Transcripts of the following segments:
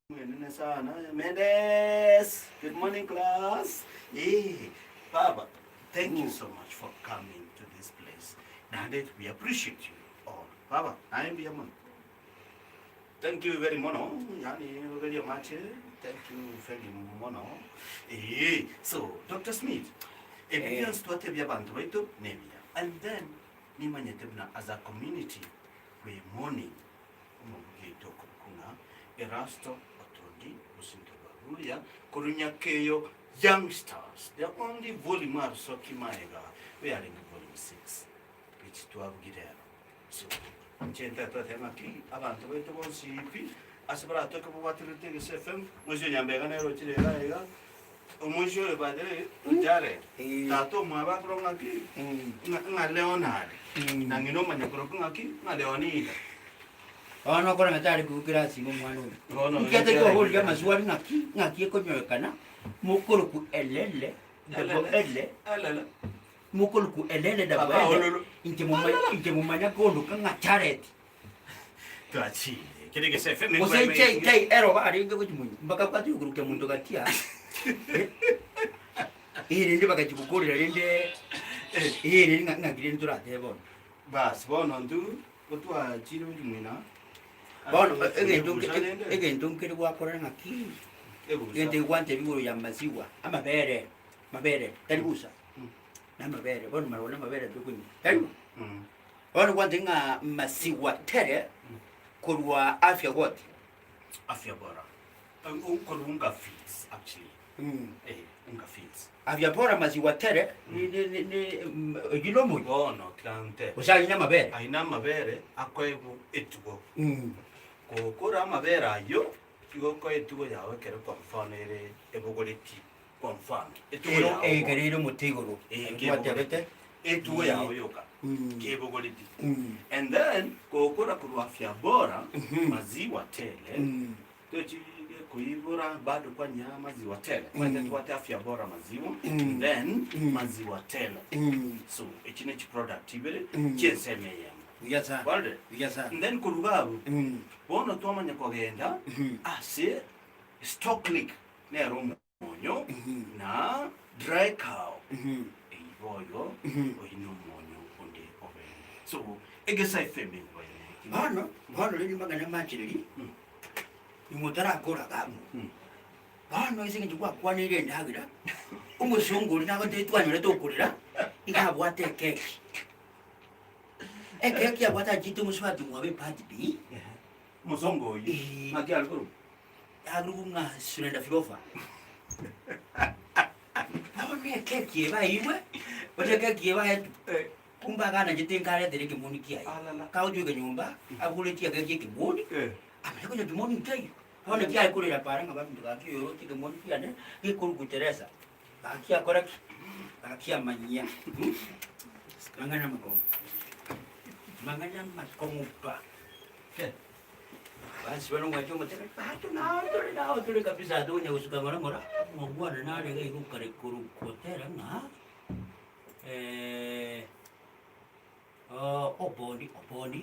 Mwenene sana Mendes good morning class eh baba thank you so much for coming to this place naende we appreciate you all baba naye mbuya mono thank you very mono yani very much thank you very mono eh so Dr. Smith ebi bionsi twatebia abanto baito nebiya and then nimanyete buna as a community we mourning Omobugi oito okorokwa ng'a Erasto Otondi mosinto bwa Ruya korwa Nyakeyo Young Stars the only volume arusoki maega oyarenge volume 6 which twabugi rero so inche ntatwete ng'aki abanto baito bonsi pi ase baratoke babwaterete Egese FM moisio Nyambega nere ochire iga iga omoisio oyo by the way Jared tata omwabo akorokwa ng'aki ng'a ng'a Leonard na ng'ina omanya korokwa ng'aki ng'a Leonida. Bono okorora tari kogokera ase igo omwana oyo. Bono Inki atari koboria amaswali ng'aki ng'aki ekonyorekana mokorokwa elele double L Elele. mokorokwa elele double Papa L ololo. inche moma inche momanya kondoka ng'a Jared. Twachire. Kere gese FM Gose J J L barenge gochia monywa mbakabwate okorukia monto gati aa. Eh, eh, rende bagachia gokorera rende eh rende ng'a ng'aki rende toratebe bono. Bas bono intwe gotwachire gochia mwina Bono ase egento ebusa nke- rende egento nkere gwakora ng'aki ebusa. egento egwancha igoro ya maziwa amabere mabere tari busa Mm. na amabere bono marwa na amabere tokonywa tari bo Mm. Bono gwantebia ng'a masigwa tere korwa afya goti. Afya bora. Korwa unga feeds actually. Eh, unga feeds. Afya bora masigwa tere ni ni ni ni oyio nomoyio. Bono tiga nte. Gose aye namabere. Ayio namabere akoegwa etugo. Gokora amabere ayio, igo okoa etugo yago ekero kwa mfano ere ebogoretie. Kwa mfano, etugo Ero yao ekero bono. ere omote igoro, Eh, twatebete. etugo yao yoka kebogoreti Mm. and then gokora korwa afya bora maziwa tele Mm. tochi koibora bado kwanya maziwa tele kwete twate afya bora maziwa Mm. then Mm. maziwa tele Mm. so echi ne chiproduct ibere Mm. chiensemo eyemo Buya sana. Kwarire? Buya sana. And then koruga abwo Mm. bono twamanya kogenda Mhm. ase stock league Nere omonyo na dry cow eyio oyo oyio nomonyo onde obene so egesa efm engo ene Bono, bono rende amang'ana amachereri, nigo otarakora amo. Bono ase eng'encho gwakwaneire endagera, omosongo oria nagotebia twanyorete okorera, iga abwate ekeki. Ekeki abwate achiete omosubati omwabo epart B, Omosongo oyio Eeh. ng'aki are korokwa? Arugu ng'a Surenda Filofa. Bono ekeki eye baeirwe, bono ekeki eye baetwe, kumbe aganachete nkaretere ekemoni kiaye. Alala. Kagochika nyomba, abogoretie ekeki ekemoni, Eh. amanye konya kemoni nkeiyo. Bono kiaye korera para ng'a baminto gaki oyo oroche ekemoni kiane, gekorokwa Teresa. Gaki akora ki? Gaki amanyia. Mang'ana amakong'u. Mang'ana amakong'u pa. Basi bono ngwacha omotebe, bato nao tore nao tore kabisa tokonya gosuka ng'ora ng'ora, omongwana nare iga iga okare korokwa otera ng'a obondi obondi.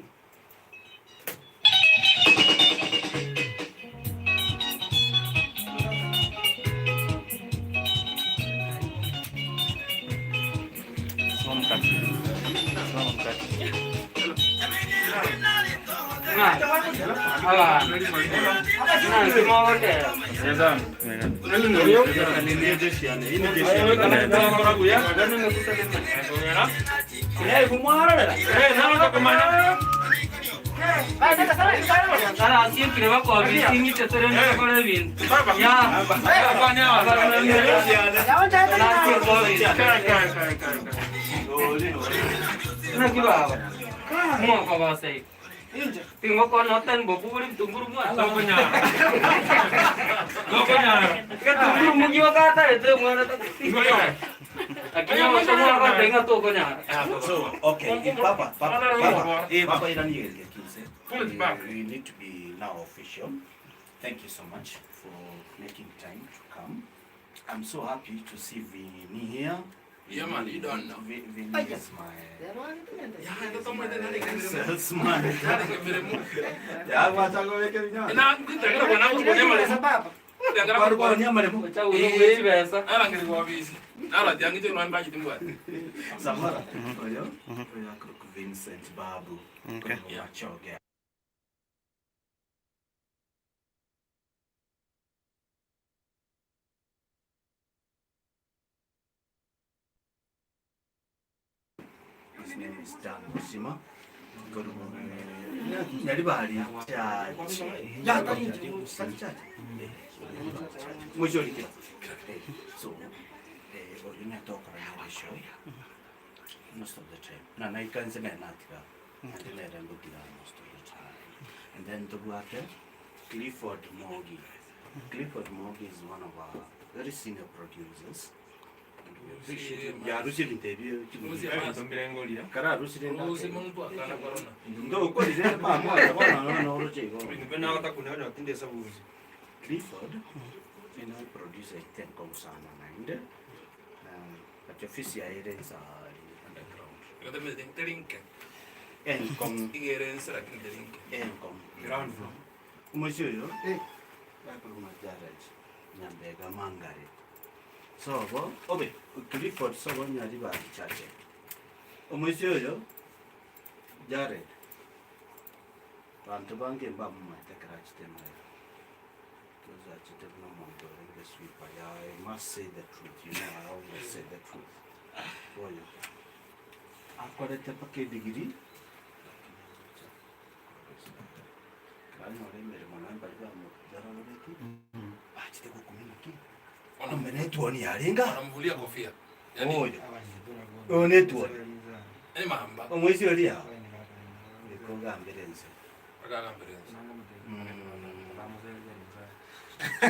So, okay, eh, Papa, Papa, Papa, eh, Papa, you don't need to We need to be now official. Thank you so much for making time to come. I'm so happy to see Vinny here. Yeah man, you don't know. Vinny is my Sales manager. Yagwacha kobeka ebinyoro. Kwarwa amaremo. Samora. Oyo. Oyo akoroku Vincent Babu. Okay. Wachoge. His name is Dan Musima. Nyaribari Church. Church. Majority. So, oyo natokora nere show most of the time. Na naikanse na natika. Nere ngutira most of the time. And then tobwate Clifford Mogi. Clifford Mogi is one of our very senior producers. And we appreciate him. Ya rusiri interview. Kara rusiri ndo ukorire pa mwana bona no no ruche igo. Clifford ino producer itenko sana nainde. But office ya ere is underground. Encom encom. Ground floor. Umushuyo? Eh. Bakuruma garage. Nyambega mangare. Sobo, obe, Clifford sobo nyari ba chache. Umushuyo? Jared. Bantu bange mba mumate karachite maya. Tuzachite no muntu renge sweeper. Yeah, I must say the truth. You know, I always say the truth. Oyo. Akorete pake degree. Kanyore emirimo naye bari bamujaroreti. Bachite gukumina ki. Ombe netwoni yaringa. Wanamvulia kofia. Yaani Oyo. Oyo netwoni. ni mahamba. Omwezi oria. Nikogambire nse. Akagambirenza.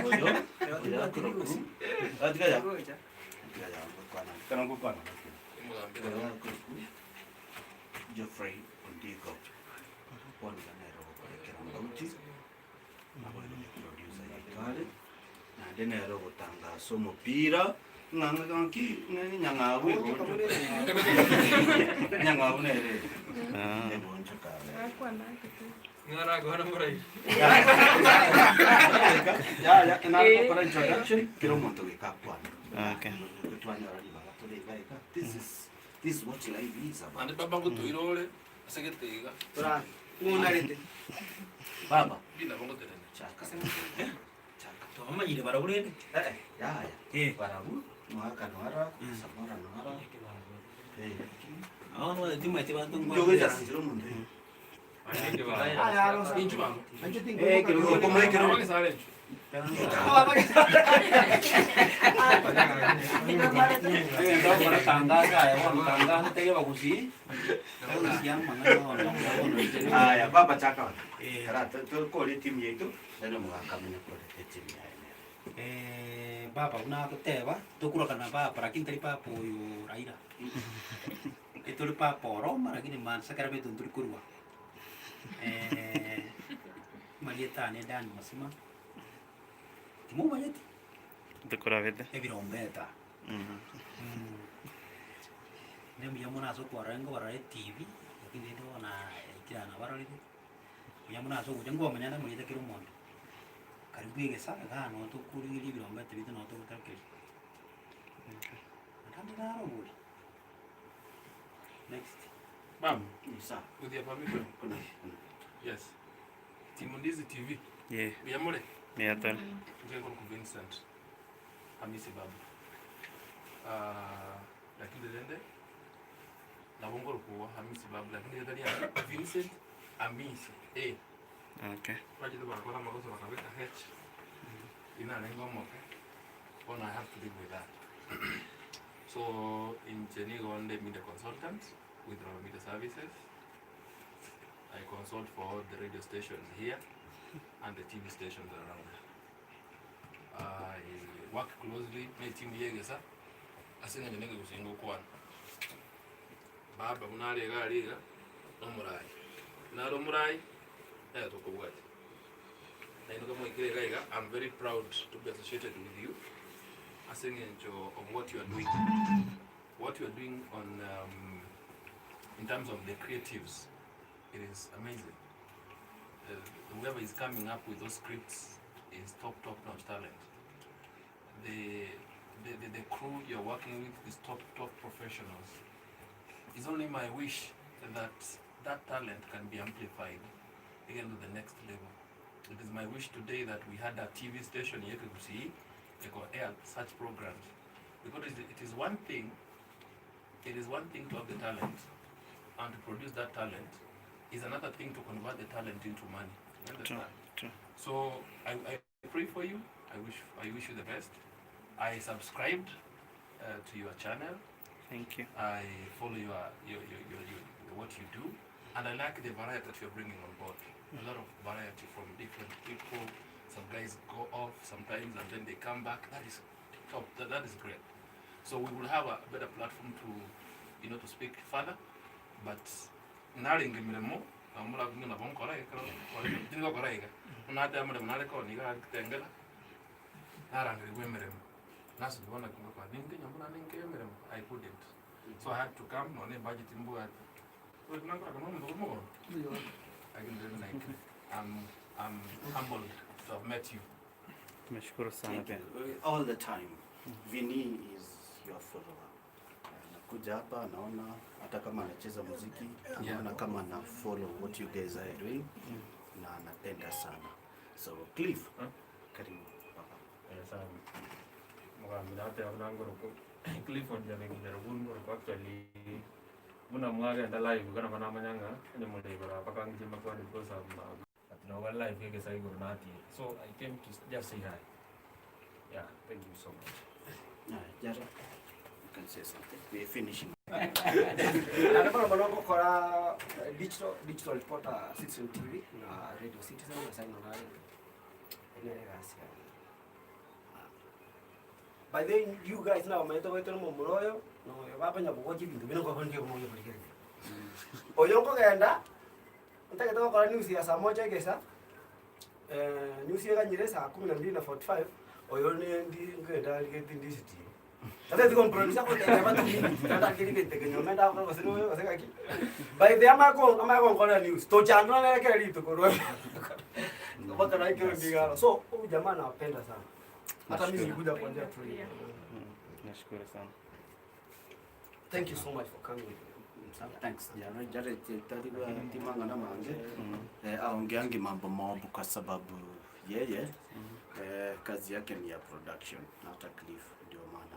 Oyo. Oyo akoroku. Atika ya. Atika ya ngukwana. Kana ngukwana. Imugambire. Oyo akoroku. Geoffrey Ondigo. Wanda nero gokorekera ngauti. Nabo ni producer yitware. Nande nero gotangasa omopira. Ng'ang'a ki nyang'au egoncho. Nyang'au nere. Egoncho kare. Ya ya na introduction kero omonto gekakwana. Okay. Twanyora ribaga tore iga. This is this is what life is about. Ande baba ngutuirore asegete iga. Baba Bina bongoterene. chaka. Chaka. Twamanyire baraburende. Eh ya ya. Eh. Barabu mwaka nwara samora nwara. Eh. Abono timwete bantu Njoge sanziro mundu. Inchu bango. Eh kero komo kero. Abage sare inchu. Aya baba chaka. Kara to kore timu yetu. Ndio mwakamenya kore timu ya. Eh, baba unagoteba tokurokana baba lakini tari papa oyo Raila eturi papa oroma lakini mansakara betu nturi kurwa eh marietane Dan Masima timumanyeti Tukurabete. ebirombeta ne muya muno ase okwarora nkobarora etv lakini rende bono ekirana barorire muya muno ase ogocha nkomanya namanyete kera omonto karibu egesa iga no tokorigeria ebirombete bitu no togotakeria naende naro bori next Bam, Ni sawa. with your permission. Kuna kuna. Yes. Timundizi TV. Yeah. Uyamure. Miyatore. Njengo ku Vincent. Hamisi Babu. Ah, lakini rende nabongoro kuwa Hamisi Babu lakini rende ya Vincent Hamisi. Eh, Okay. waje bakora amakosa bakabeka H. Ina lengo moke. Bona I have to live with that. So in Chenigo media consultant with Rama Media Services. I consult for all the radio stations here and the TV stations around. I work closely ne team yegesa asinga nenge kusinga okwana baba munarega ariga nomurayi naro omurayi naye tokobwati nainoka moikire iga iga I'm very proud to be associated with you aseng'encho of what you are doing. What you are doing on um, in terms of the creatives, it is amazing. Uh, whoever is coming up with those scripts is top, top notch talent. The, the, the, the crew you're working with is top, top professionals. It's only my wish that that talent can be amplified again to the next level. It is my wish today that we had a TV station here Gusii eko air such programs because it is, it is one thing it is one thing to have the talent and to produce that talent is another thing to convert the talent into money. You True, understand? true. So I, I pray for you. I wish I wish you the best. I subscribed uh, to your channel. Thank you. I follow your, your, your, your, your what you do, and I like the variety that you're bringing on board. A lot of variety from different people. Some guys go off sometimes and then they come back. That is top. That, that is great. So we will have a better platform to, you know, to speak further. But naringa emeremo namura ng'a nabo nkora ekero tindi gokora iga buna ate emeremo nare koni iga tengera narangerigwa emeremo nasubia bono naki ngokora ninke nyomba naende nke emeremo I couldn't so I had to come nonye ebudget mbwate buna nkora kono omonto korwa mogondo lakini rende like I'm I'm humbled to have met you. Tumeshukuru sana Thank pia. you. All the time. Vinny is your follower. Anakuja hapa anaona hata kama anacheza muziki, anaona kama ana follow what you guys are doing na anapenda sana. So Cliff, karibu baba. Eh, sawa. Mogambi nateba buna ngorokwa Clifford Jabegi Nyaruguru ngorokwa actually buna mwagenda live iga nabo namanya ng'a onye more igoro aba kang'iti mbakwane because I'm a but noba live egesa igoro natiire so I came to just say hi yeah thank you so much. Aye, Jara, you can say something. We're finishing. Naende bono mono ngokora digital digital reporter Citizen TV na Radio Citizen na Simon arenge. Eyio nere egasi yane. By the way you guys nabamaete goetera omomura oyo, na oyo bakonya kogocha ebinto bire nkobua ninki okomonya korigereria. Oyo nkogenda, ntagete gokora news ya saa moja egesa, news eganyire saa kumi na mbili na forty five, oyo nendi nkogenda arigeti ndisiti. Sasa tiga omproducer agotebia batumie natangeri gete kenyomba ndakora gose noyo gose gaki. By the way amanye amanye gonkorera news tochandora nere kera rituko rwa mpaka na kero ndigara. So huyu jamaa nawapenda sana. Hata mimi nilikuja kwa njia tu. Nashukuru sana. Thank you so much for coming. Thanks Jared. Jared tari kwa timanga na mange. Eh, aongeangi mambo mob kwa sababu yeye eh, kazi yake ni ya production na hata Cliff ndio maana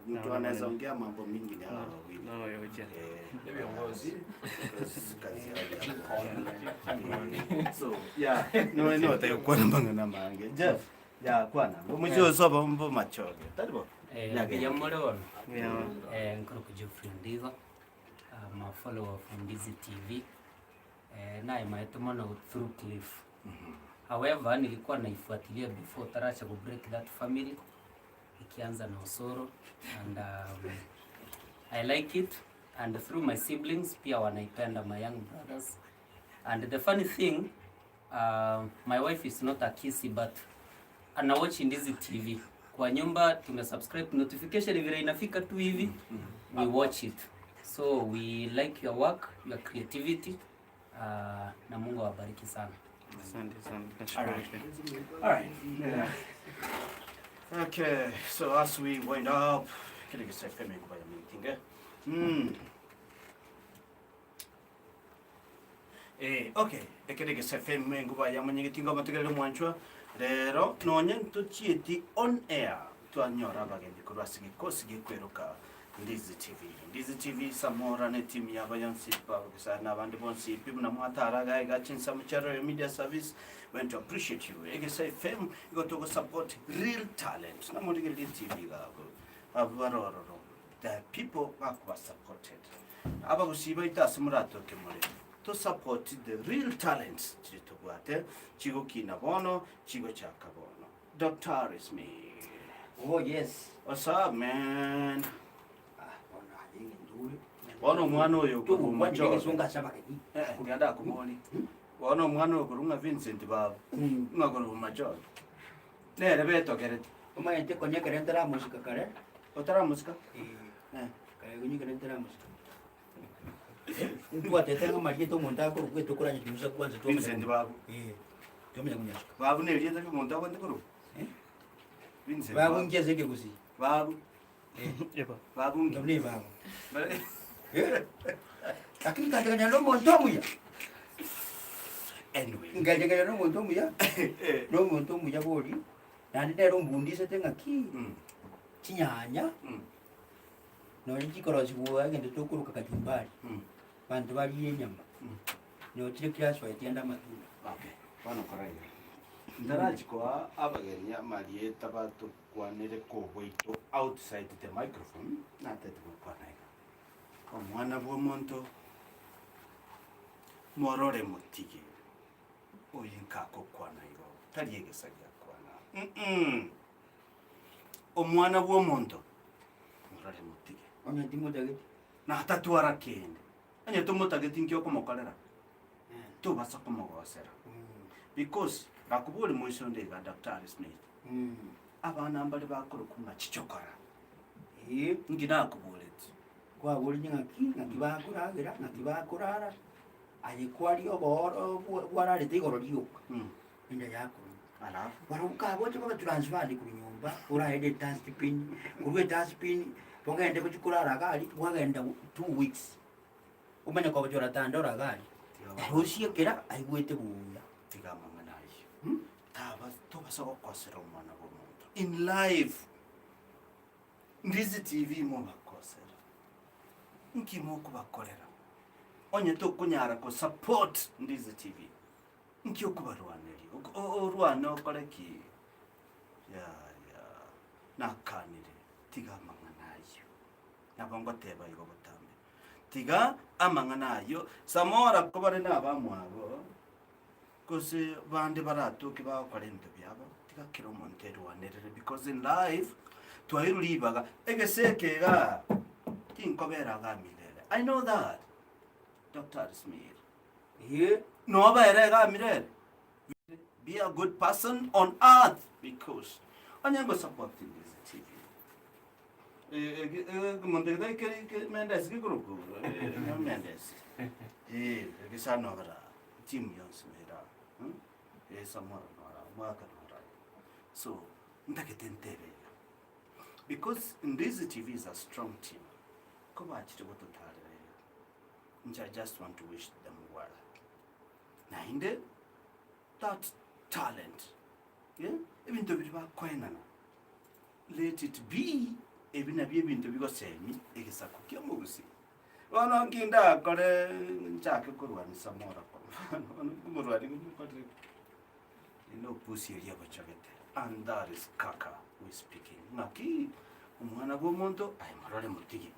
mtu anaweza ongea mambo mingi ni hawa wawili. No, yoja. Eh, Ni viongozi. because kazi yao ni ya kuongea. So, yeah, no no tayokwana mangana mange. Jeff, ya kwana. Mujio soba mbo machoge. Taribo. Eh, Nyage. mbuya more bono. Yeah. Eh, nkoroka Geoffrey Ondigo, I'm a follower from Ndizi TV. Eh, naye maete mono through Cliff. However, nilikuwa naifuatilia before Tarasha ku break that family ikianza na Osoro and um, I like it and through my siblings pia wanaipenda my young brothers and the funny thing uh, my wife is not a Kisii but ana watch Ndizi TV kwa nyumba tumesubscribe notification vile inafika tu hivi we watch it so we like your work your creativity uh, na Mungu awabariki sana. Asante sana. Nashukuru pia. All right. Yeah. Okay, so as we wind up, can you say family by meeting? Eh? Eh, okay. Ekere gese feme nguba ya mwenyekiti ngoma tegerere mwanchwa. Rero nonye ntochieti on air twanyora abagendi korwa ase gekosi gekweroka Ndizi TV. Ndizi TV Samora ne team yaba yonsi bagesa n'abandi bonsi pi buna mwatara gae gachinsa mucharo ya media service want to appreciate you. Egesa FM igotogo support real talent. Na murigererie TV gago. Abarororo. The people bakuba supported. Abagusiba baito ase moratoke more. To support the real talents chiri tobwate chigokina bono chigochaka bono. Doctor is me. Oh yes. What's up man? Ah, bono arenge ndure. Bono omwana oyo okorwa Togokwanire Omochore. egesongo ase abageni. Eh, tiga ndakomoni. Bono omwana oyo okorwa ng'a Vincent baba. Ng'a korwa Bomachoge. Nere betokerete. Omanyete konya ekero ntaramosika kare. Otaramosika? Eh. Eh. Kaye gonyika nentaramosa. Ntwatete ng'a amarieta omonto akorokwa etokoranya chimusa kwanza twamanya Vincent Babu. Eh, twamanya konyasuka. Babu na erieta ria omonto abwate korokwa? Eh? Vincent Babu Babu. nki ase ekegusii? Babu. Eh. Eba. Babu nki? Nabo ne babu. Eh? Lakini nkateganya na omonto omuya. Anyway. Nkateganya na omonto omuya, Eh. na omonto omuya bori, naende nere ombundisete ng'aki, chinyanya, Nonye chikorosigwa egento tokoroka kachumbari, abanto barie enyama, nonye chire classified ande amatunda. Okay, bono kora iga. Ntarachi koa abageni amarieta batokwanere koboito outside the microphone, natete gokwana iga. Omwana bw'omonto morore motige oyo nkagokwana igo, tari egesa giakwana. Mm-mm. Omwana bw'omonto, morore motige. Onye timotageti. Natatwara kende. Onye tomotageti nki okomokorera? Tobasa komogosera. Because nakobori moise onde iga Daktari Smith, abana mbare bakorokwa ng'a chichokora. Ee. Nki nakoboreti? Kwaboria ng'aki, ng'aki bakoragera, ng'aki bakorara, aye kwaria obooro bwa- bwararete igoro rioka, enda yakoruma. Alafu? Barabwo kagocha bagatransferred korwa nyomba, oraende edustbin, korwa edustbin, bogende gochia korara iga aria, bwagenda 2 weeks, omanye kobochora tanda ore iga aria, ere osiekera aigwete buya. Tiga amang'ana ayio. Taba tobasa gokosera omwana bwa omonto. In life, Ndizi TV mobakosera. Nki mokobakorera? Onye tokonyara ko support Ndizi TV, Nki okobarwaneria? Orwane okore ki? Yaya, nakanire, tiga amang'ana ayio. Nabo ngoteba igo botambe. Tiga amang'ana ayio, Samora kobare nabamwabo, gose bande baratoke bagokora ebinto biabo, tiga kera omonto erwanerere because in life, twairwe ribaga, egese eke igaa, tinkobera igaa milele. I know that, Doctor Smith. Ee. Noba ere iga mirere. Be a good person on earth because onye ngo support this TV. Monto gete ke ke Mendes gikuruku no Mendes. Eh gisano gara team yonsi mera. Eh samora nora mwaka nora. So ndakete ntebe. Because Ndizi TV is a strong team. Ko bachire gototarera. Inche I just want to wish them well. Naende that talent, yeah, ebinto biria bakoenana, let it be, ebi nabio ebinto bigosemi egesaku kia omogusii. Bono nki ndakore nchake korwanisa mora kwa mfano, bono nkomorwani ngomokorere ki? Ere opusi eria obochogete, and that is kaka we speaking. Ng'aki omwana bwa omonto aye morore motige.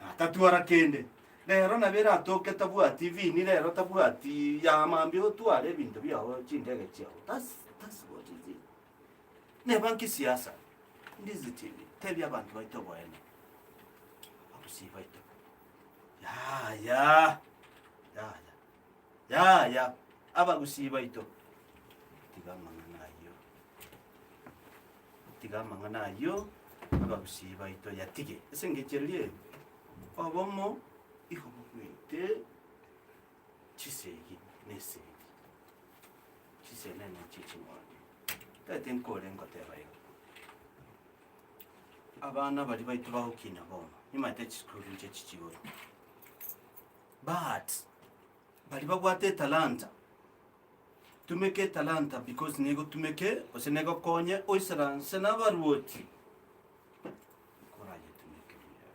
Natatwara kende. Rero nabo eratoke tabwati vini rero tabwati ya mambia otware ebinto biago chindege chiago. That's, that's what it is. Neba nki siasa, ndizi TV, tebia abanto baito oboene. Abagusii baito. Yaya, yaya, yaya, abagusii baito. Tiga amang'ana ayio. Tiga amang'ana ayio abagusii baito yatige. Ase engencho eria eye, obomo igo bobwete chisegi na esegi, chisenene chie ching'ondi. Tete nkore ngoteba iga, abana baria baito bagokina bono, nimanyete chisukuru inche chichigoro, but baria babwate etalanta. Tumeka etalanta because negotumeke gose negokonye oisaranse nabaruoti korayetumeke buya.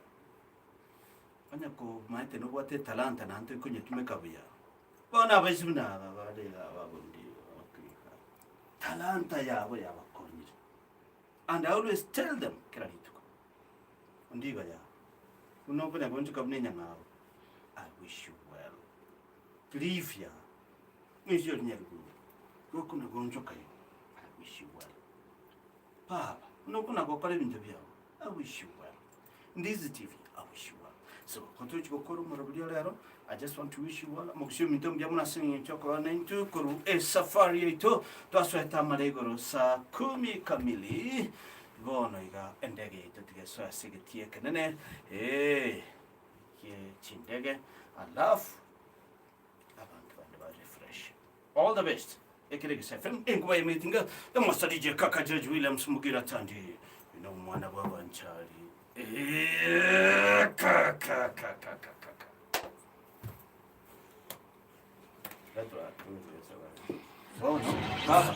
Onye komaete nobwate etalanta naende toikonyetumeka buya, bono abaisi buna aba bare iga ababundi abakirika, talanta yabo yabakonyire. And I always tell them kera rituko, onde iga yaa, buna okonya gonchoka buna enyang'au, I wish you well. Cliff yaa. Mwisio ori nyaruguru, gokuna gonchoka igo, I wish you well. Baba, buna okona gokora ebinto biao, I wish you well. Ndizi TV, I wish you well. So, gotochi gokora omorobori ore ero, I just want to wish you well. Omogusii ominto mbuya mono ase eng'encho yokoba naintwe korwa esafari yaito, twasoete amara igoro saa kumi kamili. Bono iga endege yaito tiga esoe ase egetii ekenene, ee, gie chindege, alafu abanto bande ba refresh. All the best. Ekere Gesa FM, enkuba y'emetinga, Master DJ Kaka George Williams Mugira Tandi, na omwana bw'abanchari. Ee, ka, ka, ka, ka, ka, ka, ka. Bono, baba,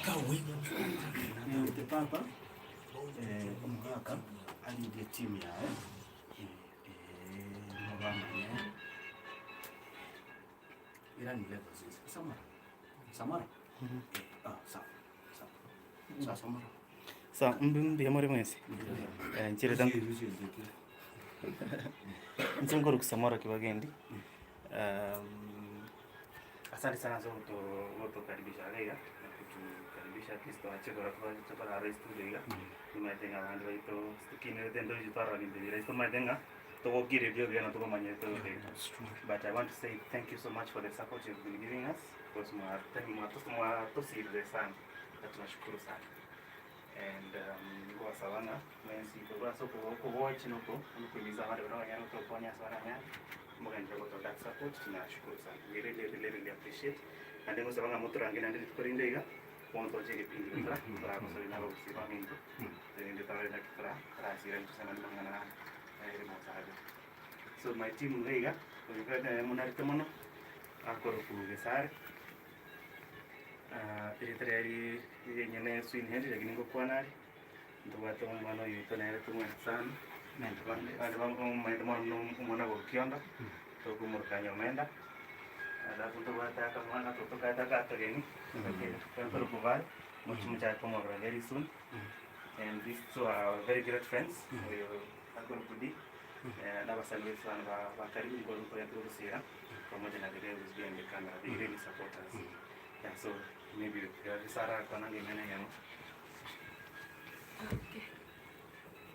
nete papa, eh, omogaka arindie team yaye, eh, eh, mobamanye. Irani levels is Samora. Samora. Eh, ah, sawa. Sawa. Sawa Samora. Sawa, mbuya more mwensi. Eh, nchire tan- Inche nkoruka Samora Kibagendi. Um, asante sana ase goto- gotokaribisha iga iga, na kutukaribisha at least twache korora twarara estudio iga, nimanyete ng'a abande baito tokinerete ntochi twarora binto ebi rahisi tomanyete ng'a togokira ebio buya na tokomanya togotebi. But I want to say thank you so much for the support you've been giving us because mwatosirire sana na tunashukuru sana. And nkobasaba ng'a mwensi korwa ase okogochi na okoimiza abande baria banyare gotokonya ase baranyare, mogenderere gotoa that support, tunashukuru sana. We really really really appreciate. Naende ngosaba ng'a motorange naende rituko rinde iga, bono toche egepindi gotora, toragosoria na abagusii baminto, erinde torore naki torasirane tosemanie amang'ana ere mosacha. So my team iga iga, oyo nere monarete mono, akorokwa Gesare. Erieta riaye ri'enyene Swin Henry lakini ngokwana are, ntobwate omwana oyo oito nere tomwanchete sana, abande bamomanyete mono buna omwana bwa Okiondo, tokomoroka Nyomenda, alafu ntobwate akamwana totokaete akatogeni, gakorokwa Val, mochi mochake komorora very soon, and these two are our very great friends, oyo akorokwa Dee, na abasani baito sana ba karibu nigo nkorenta ogosira. Pamoja na the guy who's behind the camera, they really support us. Yeah, so maybe Sarah kwana ng'ina yamo. Okay.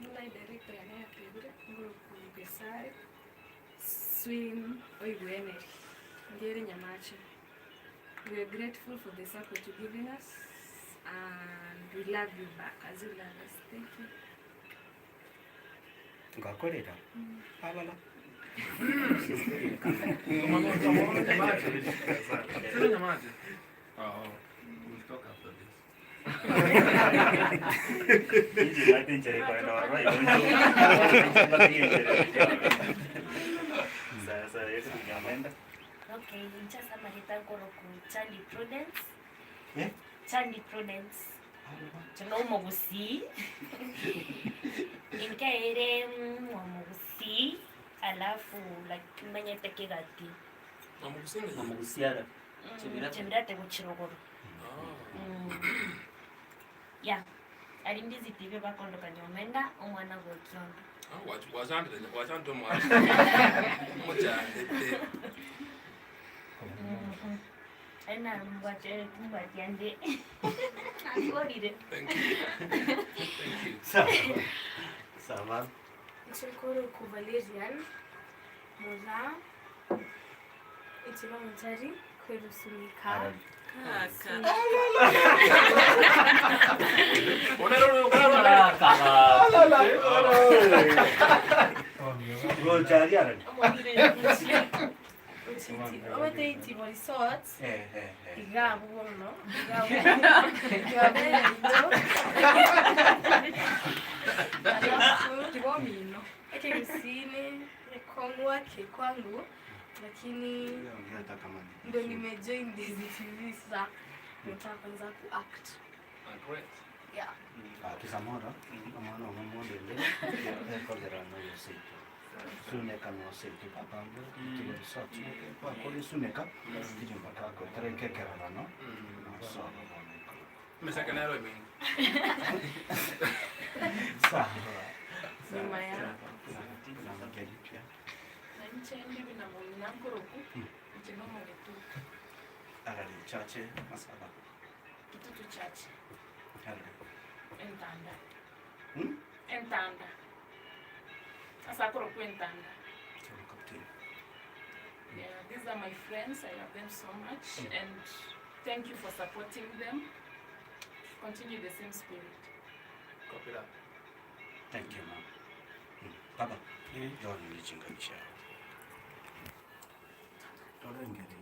Buna edirector yane yatebire, ngoroku Gesare, Swin Oigweneri, Ngere Nyamache. We are grateful for the support you're giving us and we love you back as you love us. Thank you. Ngakorera abana. Okay, inche ase amarieta nkorokwa Chandi Prudence. Eh? Chandi Prudence. Inche na omogusii, inke ere omogusii alafu like menyete kegati. Omogusii ara Chebirate. Chebirate gochia rogoro. Yeah, aria Ndizi TV bakondoka Nyomenda, omwana bwa Okiondo. Gwachandire omwana omochandete. Aye nambwate timbwati ande nakorire. Thank you. Thank you. Sawa. Sawa. Inche nkorokwa Valerian Moraa, inche nomonchari kwerusunika. Gocha riarani. Omanyete Itibo Resort Eh, eh, eh. iga abwo bono iga abwo iga abwo yaito alafu ekegusii kong'wa kekwangu lakini Hata kama ni ndo nimejoin Ndizi TV sasa nataka kwanza kuact Great. yeah. Akisamora omwana omomondende ekorera noyoseito suneka noseito papango tigorisot kwakori suneka tirimbakako terekekererano nosoro boneko Mesaka nero imengo. sawa Nyuma ya nagelipya Inche ndibi na mong'ina nkoroku inche nomogetutu arari chache masaba kitutu chache arari entanda Hmm? entanda ase akorokwa entanda Chorokoptini. Yeah, these are my friends. I love them so much. And thank you for supporting them. Continue the same spirit. Copy that. Thank you mama. Baba, bono ne chingaki chiao. Torengerete.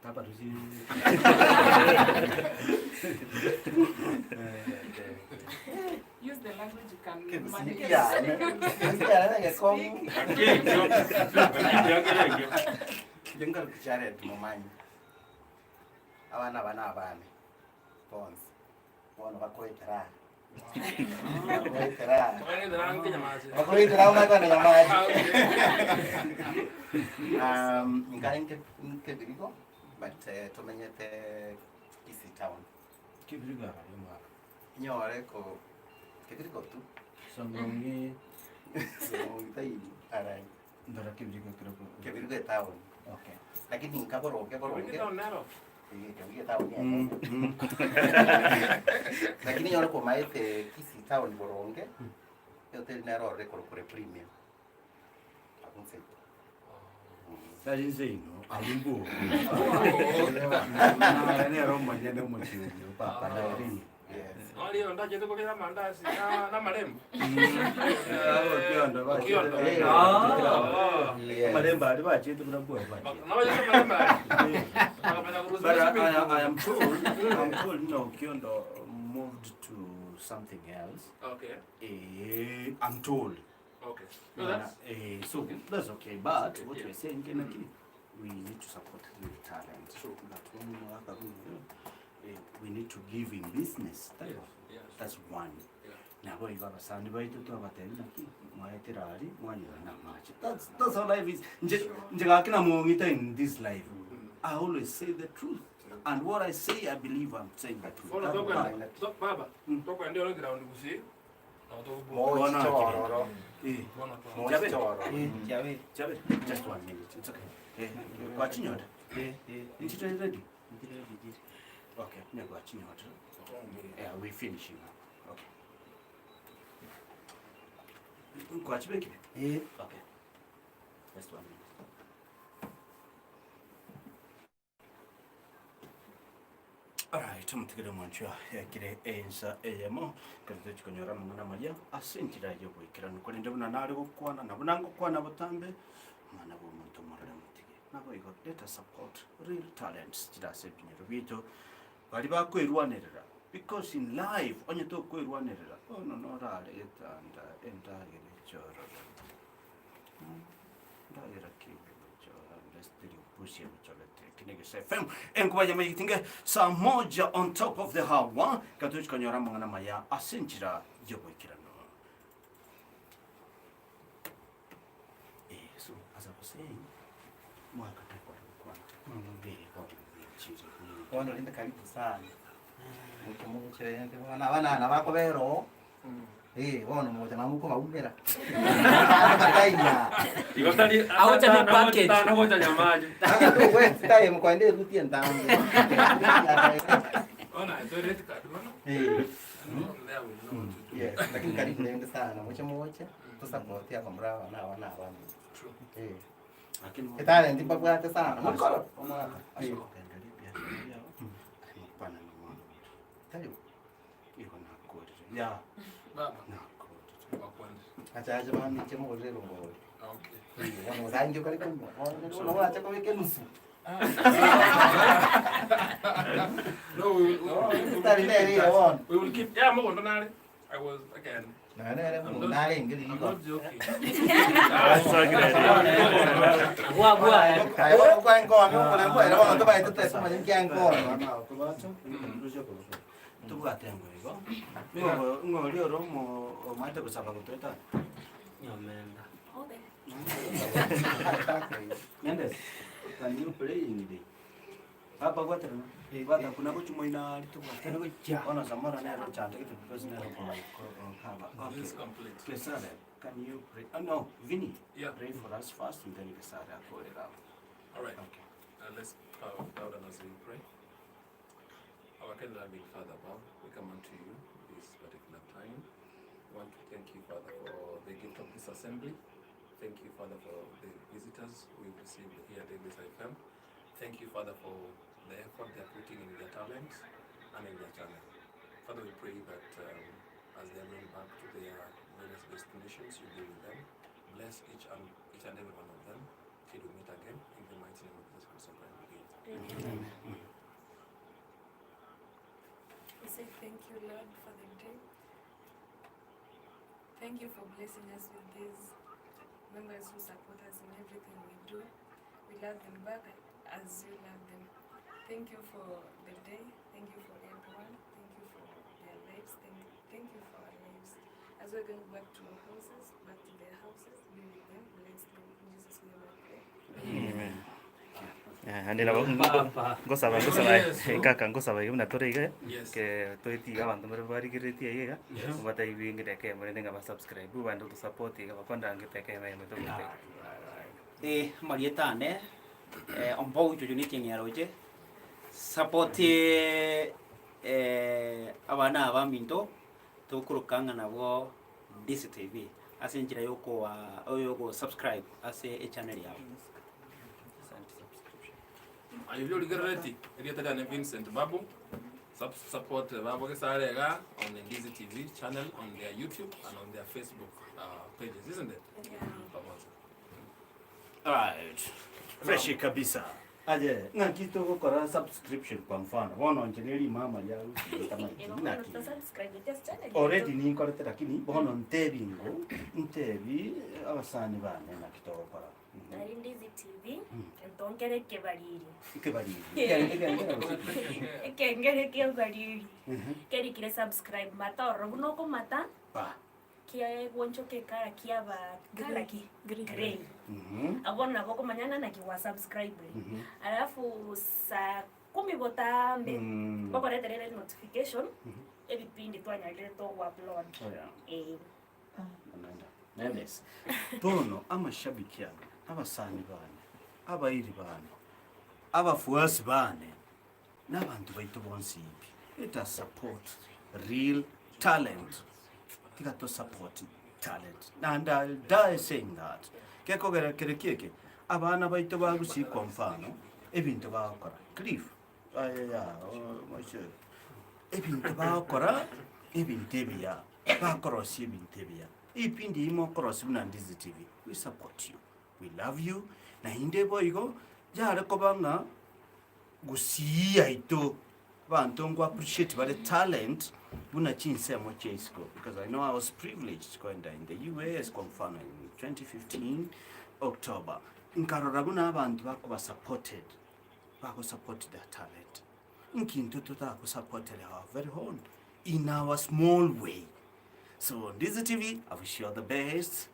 Baba rusi. Use the language you can manage. Inche nkarukia Jared Momanyi, abana aba nabane bonsi, bono bakoetera aa, bakoetera aa, bakoetera aa omanye kogenda Nyamache. Nkare nke Nkebirigo but tomenyete Kisii town. Kebirigo aba omwaka. Nyore ko Kebirigo tu. Songongi. Songongi taiyo arai. Ndora Kebirigo kero ko. Kebirigo etown. Okay. Lakini nka boronge boronge. Kebirigo town nero? Eh, Kebirigo etown mm. Lakini nyore komaete Kisii town boronge. Ehoteli nero orore korokore premium. Abwo nseito. Tari nseino, abwo mbuo. Nere omonyene omochie oyio papa na Irene. Nori ondachete koria amandasi na na amarembo. Okiondo Okiondo. bachete. Ah. Amarembo aria bachete buna bwoye bachete. Nabachete amarembo aria. Bakamanya korusia But I, esibiti. I, I am told, I'm told no, Okiondo moved to something else. Okay. Eh, I'm told. Okay. No, that's Eh, so that's okay. But okay, what yeah. we're saying, Kenaki, we need to support the talent. True. That one more other, eh, we need to give in business. That, Yes, yes. That's one. Yeah. Nabo igo abasani baito twabatebi naki mwaetera ari mwanyora na amache. That's that's how life is. Nje nje gaki na muong'ita in this life. I always say the truth. And what I say, I believe I'm saying the truth. Bono That- tokwenda to- baba tokwenda oro ground gusi. Na tokubu. Bono Mochororo. Eh. Bono to. Jabe. Mochororo. Eh, Jabe, just one minute. It's okay. Eh, kwachinyota. Eh, eh. Nchito ready? Nchito ready. Okay, ne kwachinyota. Yeah, we finishing now. Okay. Kwachibekile? Eh. Okay. Just one minute. Alright, omotigere mwanchwa yakire ensa eyemo kero tochikonyora amang'ana maria ase enchera ya oboikeranu korende buna nare gokwana na buna ngokwana botambe omwana bwa omonto omorore motige nabo igo let us support real talents chire ase ebinyoro biaito baria bakoerwanerera because in life onye tokoerwanerera bono norare getanda endagera echororo Ndagera ki enkuba ya mayitinge saa moja on top of the hour katochikonyora amang'ana maya ase enchera y'oboikeranu Eh, so as I was saying mwaka takwara gokwana eh bono chire Bono rinde karibu sana. Moche moche rende bono abana bakobera oo. Eh, bono mocha namukobaumera. Batainya. Igo tari Agocha ne package. Agocha nyamache. Aka time kwende eruti entambe. Ona to red card bono. Eh. There we know what to do. Yes, lakini karibu rende sana moche moche tusupport akamura abana abana abana. True. Eh. lakini Etalent mbabwate sana. Mokoro. Omwaka. ase okogenderia ebiasara biao mokwana na omwana oito Karibu. igo nakorire ya Baba. nakorire Wakwandi. Achache bamiche mugorere rongori. Okay. Bono sangi okare kunywa. Bono wacha kobeka enusu. No, we will, we will, we will Tari keep nere in touch. bono. We will keep. Yeah, mogondo nare. I was again. Na nere I'm mundu not- narenge I'm riko. not joking. Bua bua. Aye bono kwa enkono okore mbwere bono tobaete tesomanya nkia enkono. tobwate engo igo ng'ori oro omanyete gosaba gotoeta Nyomenda. Mendes, can you play in the Papa gwatera gwata kuna gochumoina ari tobwate Ono Zamora nero chande kitu because nero kwa cover. This is Okay. complete. Kesare, can you pray? Oh no, Vinny. Yeah. Pray for us first and then Kesare akorera. All right. Okay. Let's bow down as we pray. Our kind loving Father above, we come unto you this particular time. We want to thank you, Father, for the gift of this assembly. Thank you, Father, for the visitors we've received here at English FM. Thank you, Father, for the effort they're putting in their talents. and in their channel. Father, we pray that um, as they are going back to their various destinations, you be with them. Bless each and each and every one of them till we meet again. In the mighty name of Jesus Christ, I pray and believe. Amen. We say thank you, Lord, for the day. Thank you for blessing us with these members who support us in everything we do. We love them back as you love them. Thank you for the day. Thank you for everyone. Thank you for their lives. Thank, thank you for our lives. As we're going back to our houses, back to their houses, be with them, bless them. In Jesus' name I pray. Amen. Naende nabo ngosaba ngosaba kaka ngosaba iga buna tore iga ke toetiga abanto mbare barigereretie iga iga obatebi ng'ina ekemo rende ng'a ba subscribe bande otosupport iga bakondangete ekemo emo togoteba. Eh, amarieta ane, ombou chocho ne ching'era oche, support abana aba baminto, tokoroka ng'a nabwo Ndizi TV, ase enchera ya okoa oyo subscribe ase echannel yabo. Aye oria origerereti, erieta riane Vincent Babu, sub support babo gesare iga on Ndizi TV channel on their YouTube and on their Facebook pages, isn't it? Pamoja. Alright. Fresh kabisa. Aye, ng'aki togokora subscription kwa mfano, bono inche ne rimama ria gusii tamanyeti ng'aki. Already ninkorete lakini bono ntebi ng'o, ntebi abasani bane naki togokora. Nari Ndizi TV, ntonkere ekebariri. Ekebariri. Ekengere ki'ebariri. Kerikire subscribe mata ororo buna okomata. Ba. Kiagonchoka ekara kiaba kara ki? Grey. Abwo bono nabo okomanya ng'a naki gwa subscribe. Alafu saa kumi botambe bakoretera ere notification ebipindi twanyarire togo upload. Oh, yeah. Eh. Mendes. Bono amashabiki ane, abasani bane, abairi bane, abafuasi bane, na abanto baito bonsi pi, let us support real talent. Tiga to support talent. And I'll die saying that. Gekogera kere kieke, abana baito bagusii kwa mfano, ebinto bagokora. Cliff, aye ya, omochie, ebinto bagokora, ebinto ebiya, bakorosia ebinto ebiya. Ebipindi ebi mokorosia buna Ndizi TV, we support you, we love you, naende boigo, yare koba ng'a gusii yaito abanto nko appreciate bare talent buna chinsemo chia isiko because I know I was privileged koenda in the US kwa mfano in 2015 October nkarora buna abanto bakoba supported bago support their talent nki intwe totako supportere our very own in our small way so Ndizi TV I wish you all the best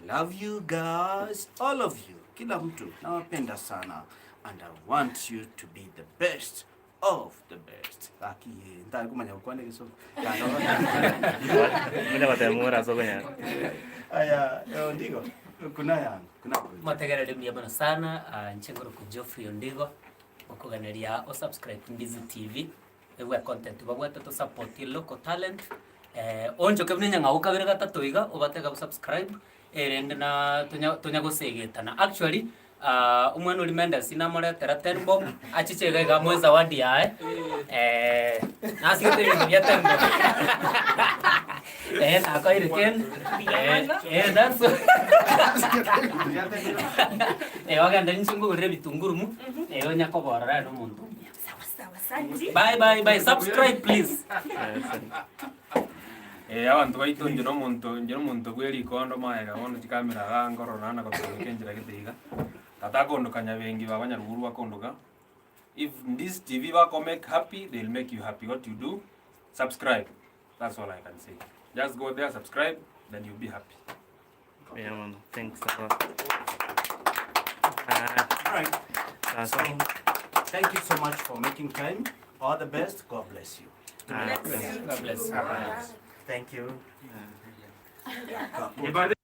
I love you guys all of you kila mtu nawapenda sana and I want you to be the best of the best gaki eh, ntari komanya gokwana egesongo Buna batemura ase okonyara. aya eh, Ondigo kuna yango kuna Motegerere mbuya mono sana, ah, inche ngoroku Geoffrey Ondigo, okoganeria o subscribe Ndizi TV, Ebwe content babwate to support local talent onchoke buna enyang'au kabere gatato iga obate ga subscribe erende na tonya tonya gosegetana actually omwana oria Mendes namoretera ten bob achiche iga iga amoe zawadi yaye nasigete ebinto bia ten bob nakoeire ten that's ogende inche nkogorere ebitunguru mu onya koborora aye na omonto omuya. Sawa sawa, asante. Bye bye bye. Subscribe please. Eh, abanto baito inche nomonto inche nomonto bwe rikondo maega bono chikamera igaa nkorora na gotumeka enchera gete iga, tata akondoka nyabengi baba nyaruguru akondoka, if this tv bako make happy they will make you happy what you do subscribe that's all I can say just go there subscribe then you'll be happy. Mbuya mono. Thanks a lot. Ah, Alright. sawa So, sawa. thank you so much for making time. All the best. God bless you. Ah, God bless. Thank you. Eh, by the